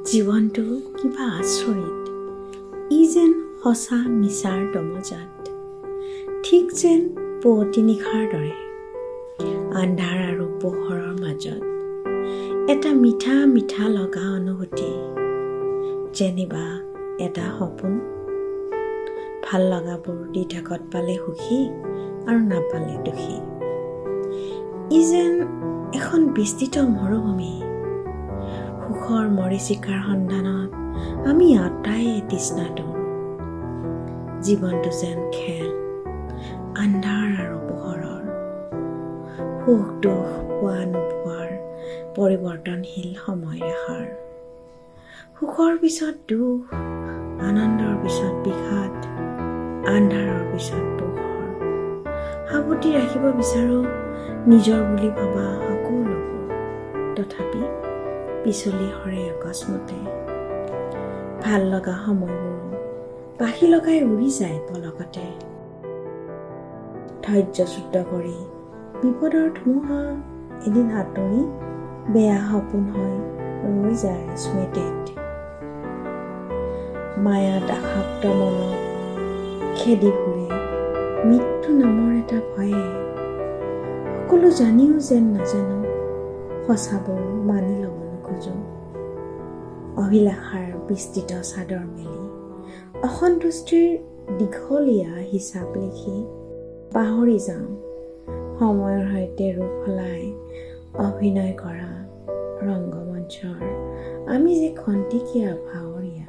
জীৱনটো কিবা আচৰিত, ই যেন সঁচা মিছাৰ দমজাত, ঠিক যেন পুৱতি নিশাৰ দৰে আন্ধাৰ আৰু পোহৰৰ মাজত এটা মিঠা মিঠা লগা অনুভূতি, যেনিবা এটা সপোন। ভাল লগাবোৰ দি থাকত পালে সুখী আৰু নাপালে দুখী। ই যেন এখন বিস্তৃত মৰুভূমি। সুখৰ মৰীচিকাৰ সন্ধানত আমি আটাইয়ে তৃষ্ণাতুৰ। জীৱনটো যেন খেল, আন্ধাৰ আৰু পোহৰৰ, সুখ দুখ পোৱা নোপোৱাৰ পৰিৱৰ্তনশীল সময় ৰেখাৰ। সুখৰ পিছত দুখ, আনন্দৰ পিছত বিষাদ, আন্ধাৰৰ পিছত পোহৰ। সাৱটি ৰাখিব বিচাৰোঁ নিজৰ বুলি ভবা সকলোবোৰ, তথাপি পিছলি সৰে অকস্মাতে। ভাল লগা সময়বোৰো পাখি লগাই উৰি যায় পলকতে। ধৈৰ্যচ্যুত কৰি বিপদৰ ধুমুহা এদিন আঁতৰি বেয়া সপোন হৈ ৰৈ যায় স্মৃতিত। মায়াত আসক্ত মনক খেদি ফুৰে মৃত্যু নামৰ এটা ভয়ে। সকলো জানিও যেন নাজানো, সঁচাবোৰ মানি ল'ব নোখোজো। অভিলাষাৰ বিস্তৃত চাদৰ মেলি অসন্তুষ্টিৰ দীঘলীয়া হিচাপ লিখি পাহৰি যাওঁ সময়ৰ সৈতে ৰূপ সলাই অভিনয় কৰা ৰংগমঞ্চৰ আমি যে খন্তেকীয়া ভাৱৰীয়া।